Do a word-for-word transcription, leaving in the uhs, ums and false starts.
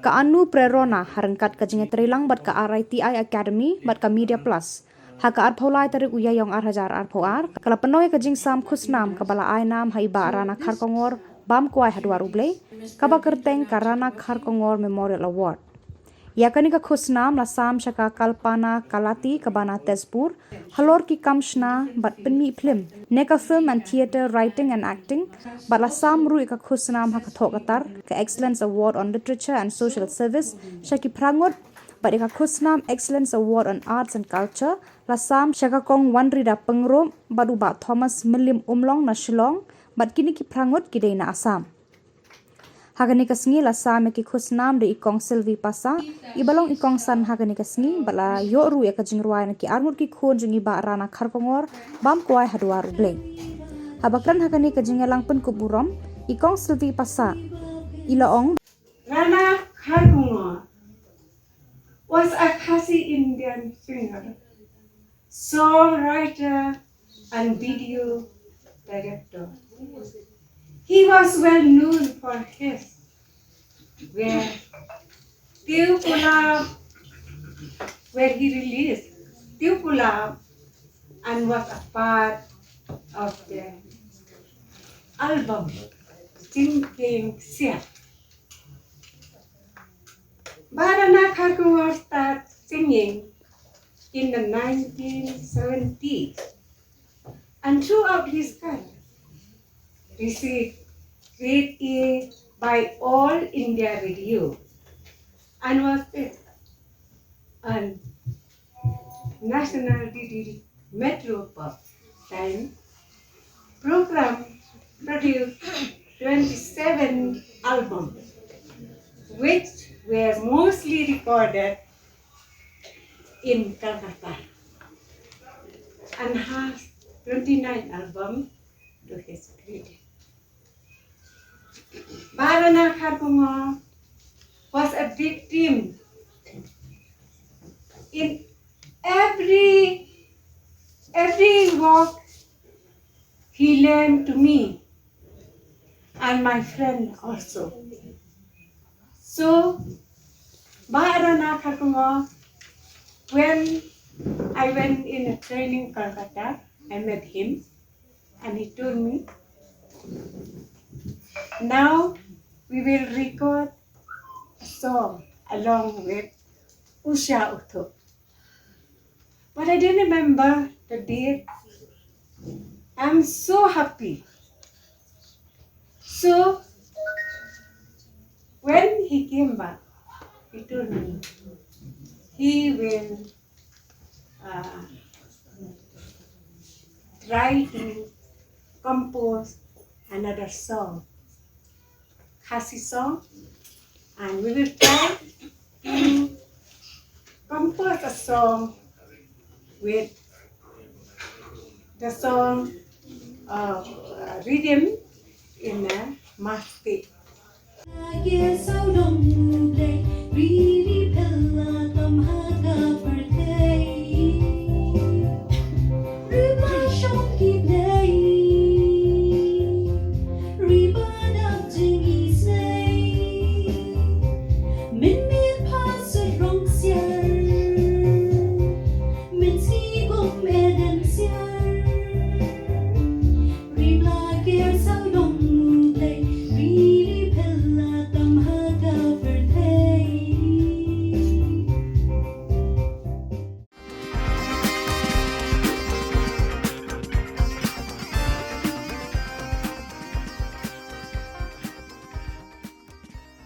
Ka Anu Prerona ha ryngkat ka jingïatreilang bad ka R I T I Academy bad ka Media Plus, ha ka arphew lai tarik u Ïaïong ar hajar arphew ar, ka la pynlong ïa ka jingsam khusnam kaba la ai nam ha i Bah Rana Kharkongor Bamkwai Haduar U Blei, kaba kyrteng ka Rana Kharkongor Memorial Award. Ïa kane ka khusnam la sam sha ka Kalpana Kalati kaba na Tezpur, halor ki kam shna bad pynmih phlim ne ka Film and Theatre Writing and Acting, bad la sam ruh ïa ka khusnam ha ka thoh ka tar ka Excellence Award on Literature and Social Service sha ki phra ngut, bad ïa ka khusnam Excellence Award on Arts and Culture la sam sha ka Kong Wanrida Pyngrope bad u Bah Thomas Mylliemumlong na Shillong, bad kine ki phra ngut ki dei na Assam. Ha kane ka sngi la sam ïa ki khusnam da i Kong Sylvie Passah, iba long i kongsan ha kane ka sngi, bad la ïoh ruh ïa ka jingrwai na ki arngut ki khun jong i Bah Rana Kharkongor Bamkwai Haduar U Blei. Haba kren ha kane ka jingïalang pynkup burom, i Kong Sylvie Passah i la ong, Rana Kharkongor was a Khasi Indian singer, songwriter, and video director. He was well known for his where Tiupula, where he released Tiupula and was a part of the album Singing Sia. Bah Rana Kharkongor started singing in the nineteen seventies, and throughout his career, received grade A by All India Radio, and was it on National D D Metro Pop Time program, produced twenty-seven albums, which were mostly recorded in Calcutta, and has twenty-nine albums to his credit. Bah Rana Kharkongor was a victim in every every walk he learned to me and my friend also. So, Bah Rana Kharkongor, when I went in a training Calcutta, I met him and he told me, now we will record a song along with Usha Uthup. But I don't remember the date. I'm so happy. So, when he came back, he told me he will uh, try to compose another song, Khasi song, and we will try to compose a song with the song uh, rhythm in a Masti.